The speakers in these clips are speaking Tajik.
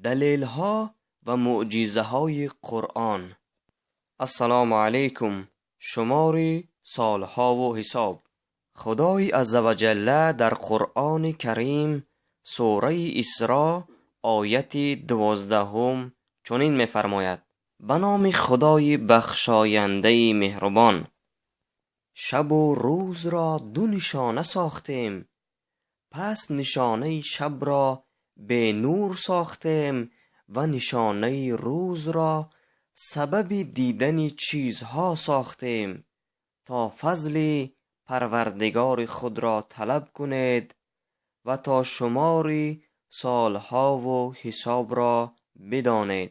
Далелҳо ва мӯъҷизаҳои Қуръон. Ассалому алайкум. Шумори солҳову ҳисоб. Худои аззаваҷалла дар Қуръони Карим сураи Исро ояти 12 чунин мефармояд: ба номи Худои бахшояндаи меҳрубон. Шабу рӯзро ду нишона сохтем, пас нишонаи шабро бенур сохтем ва нишонаи рӯзро сабаби дидани чизҳо сохтем, то фазли Парвардигори худро талаб кунед ва то шумори солҳову ҳисобро бидонед.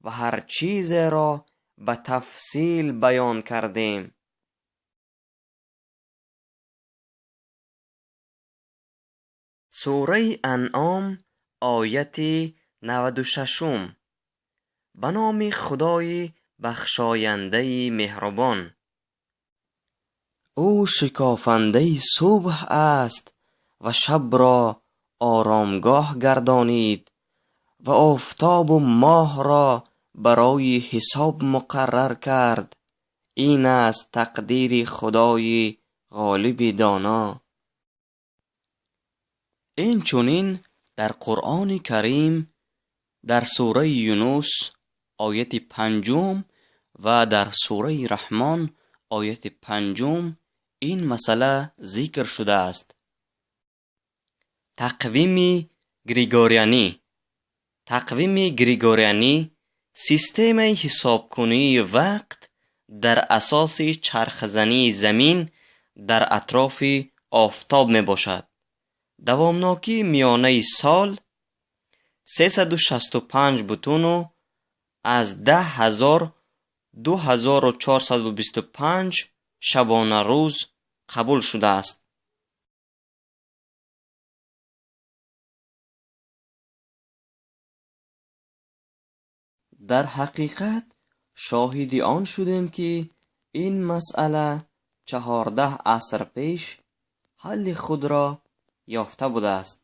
Ва ҳар чизеро ба тафсил баён кардем. Сураи Анъом ояти 96. Ба номи Худои бахшояндаи меҳрубон. Ӯ шикофандаи субҳ аст ва шабро оромгоҳ гардонид ва офтобу моҳро барои ҳисоб муқаррар кард. Ин аст тақдири Худои ғолиби доно. Инчунин дар Қуръони Карим дар сураи Юнус ояти 5 ва дар сураи Раҳмон ояти 5 ин масъала зикр шудааст. Тақвими Григорианӣ. Тақвими Григорианӣ системаи ҳисобкунии вақт дар асоси чархзании замин дар атрофи офтоб мебошад. Давомнокии миёнаи сол 365,102,425 шабонарӯз қабул шудааст. Дар ҳақиқат шоҳиди он шудем, ки ин масъала 14 аср пеш ҳалли худро ёфта будааст.